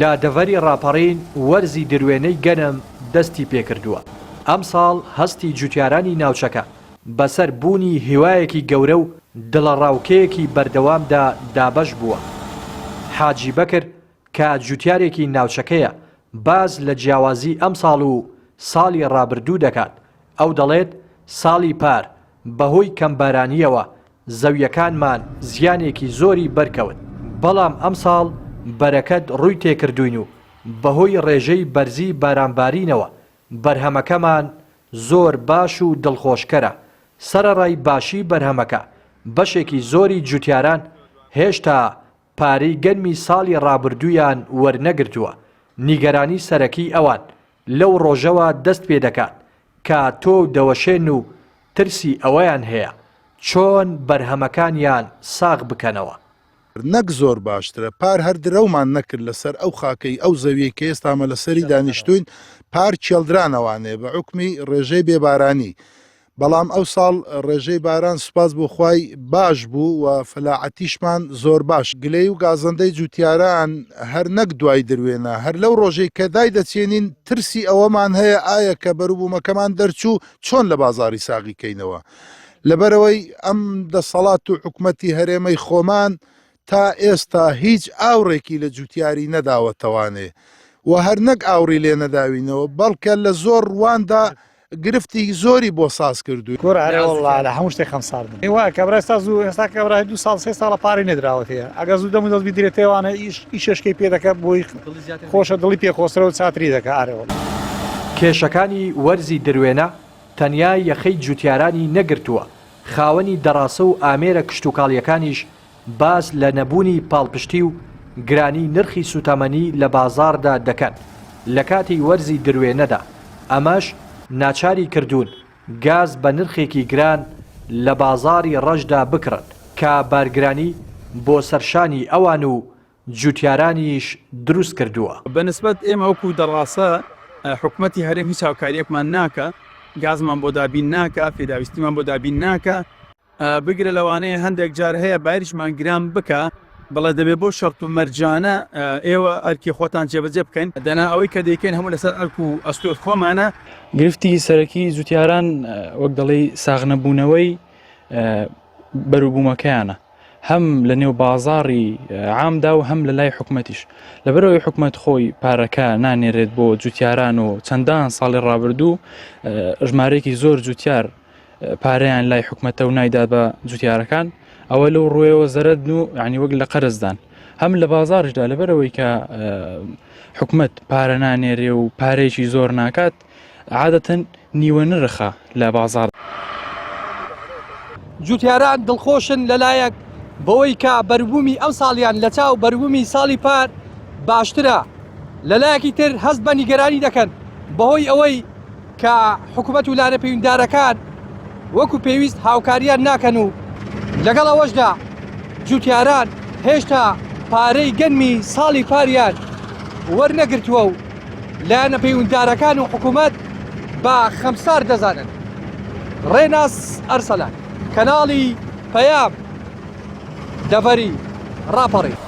لە دەڤەری ڕاپەڕین وەرزی دروێنەی گەنم دەستی پێکردووە، ئەمساڵ هەستی جوتیارانی ناوچەکە بەسەر بوونی هیوایەکی گەورە و دڵەڕاوکێیەکی بەردەوامدا دابەش بووە. حاجی بەکر کە جوتیارێکی ناوچەکەیە باس لە جیاوازی ئەمساڵ و ساڵی ڕابردوو دەکات، ئەو دەڵێت، ساڵی پار بەهۆی کەمبارانییەوە زەوییەکانمان زیانێکی زۆری بەرکەوت، بەڵام ئەمساڵ بەرەکەت ڕووی تێکردووین و بەهۆی ڕێژەی بەرزی بارانبارینەوە بەرهەمەکەمان زۆر باش و دڵخۆشکەرە، سەرەڕای باشی بەرهەمەکە، بەشێکی زۆری جوتیاران هێشتا پارەی گەنمی ساڵی ڕابردوویان وەرنەگرتووە، نیگەرانی سەرەکی ئەوان لەو ڕۆژەوە دەست پێدەکات کە تۆو دەوەشێن و ترسی ئەوەیان هەیە چۆن بەرهەمەکانیان ساغ بکەنەوە. نەک زۆر باشترە، پار هەر درەومان نەکرد لەسەر ئەو خاکەی ئەو زەویەی کە ئێستامە لەسەری دانیشتوین پار کێڵدرانەوانێ بە حوکمی ڕێژەی بێبارانی بەڵام ئەو ساڵ ڕێژەی باران سوپاس بۆ خوای باش بوو و فەلاعەتیشمان زۆر باش. گلەیی و گازەندەی جوتیاران هەر نەک دوای دروێنە، هەر لەو ڕۆژەی کە دایدەچێنین ترسی ئەوەمان هەیە ئایا کە بەروبوومەکەمان دەرچوو چۆن لە بازاڕی ساغی کەینەوە؟ لەبەرئەوەی ئەم دەسەڵات و حکومەتی هەرێمەی خۆمان تا ئێستا هیچ ئاوڕێکی لە جوتیاری نەداوەتەوانێ و هەر نەک ئاوڕی لێ نەداوینەوە بەڵکە لە زۆر ڕواندا گرفتی زۆری بۆ ساز کردووین. کورە ئەرێ وەڵا لە هەموو شتێک خەم ساردم. وا کابرا ئێستا زوو ئێستا کابرا دوو ساڵ سێ ساڵە پارەی نەدراوەتێ ئەگەر زوو دەم و دەست بیدرێتێ وانە ئیش ئیشێشکەی پێ دەکا بۆی خۆشە دڵی پێ خۆشترە و چاتری دەکا ئەرێ وەڵا. کێشەکانی وەرزی دروێنە تەنیا یەخەی جوتیارانی نەگرتووە، خاوەنی دەڕاسە و ئامێرە کشتوکاڵییەکانیش باس لە نەبوونی پاڵپشتی و گرانی نرخی سوتەمەنی لە بازاڕدا دەکەن لە کاتی وەرزی دروێنەدا، ئەمەش ناچاری کردوون گاز بە نرخێکی گران لە بازاڕی ڕەشدا بکڕن کە بارگرانی بۆ سەرشانی ئەوان و جوتیارانیش دروست کردووە. بە نسبەت ئێمە وەکو دەڕاسە حکومەتی هەرێم هیچ هاوکاریەکمان ناکا، گازمان بۆ دابین ناکا، پێداویستیمان بۆ دابین ناکا، بگرە لەوانەیە هەندێک جار هەیە باریشمان گران بکا بەڵێ دەبێ بۆ شەرت و مەرجانە ئێوە ئەرکی خۆتان جێبەجێ بکەن دەنا ئەوەی کە دەیکەین هەموو لەسەر ئەرک و ئەستۆی خۆمانە. گرفتی سەرەکی جوتیاران وەک دەڵێی ساغنەبوونەوەی بەروبوومەکەیانە هەم لە نێو بازاڕی عامدا و هەم لە لای حکومەتیش لەبەرەوەی حکومەت خۆی پارەکە نانێرێت بۆ جوتیاران و چەندان ساڵی ڕابردوو ژمارەیەکی زۆر جوتیار پارەیان لای حکومەتە و نایدات بە جوتیارەکان ئەوە لەو ڕوویەوە زەرەدن و یعنی وەک لە قەرزدان هەم لە بازاڕیشدا لەبەرەوەی کە حکومەت پارە نانێرێ و پارەیەکی زۆر ناکات عادەتەن نیوە نرخە لە بازاڕ. جوتیاران دڵخۆشن لەلایەک بەوەی کە بەروبوومی ئەمساڵیان لەچاو بەروبوومی ساڵی پار باشترە، لەلایەکی تر هەست بە نیگەرانی دەکەن بەهۆی ئەوەی کە حکومەت و لایەنە پەیوەندیدارەکان وەکو پێویست هاوکاریان ناکەن و لەگەڵ ئەوەشدا جوتیاران هێشتا پارەی گەنمی ساڵی پاریان وەرنەگرتووە و لایەنە پەیوەندیدارەکان و حکومەت بە خەمسار دەزانن. ڕێناس ئەرسەلان، کەناڵی پەیام، دەڤەری ڕاپەڕین.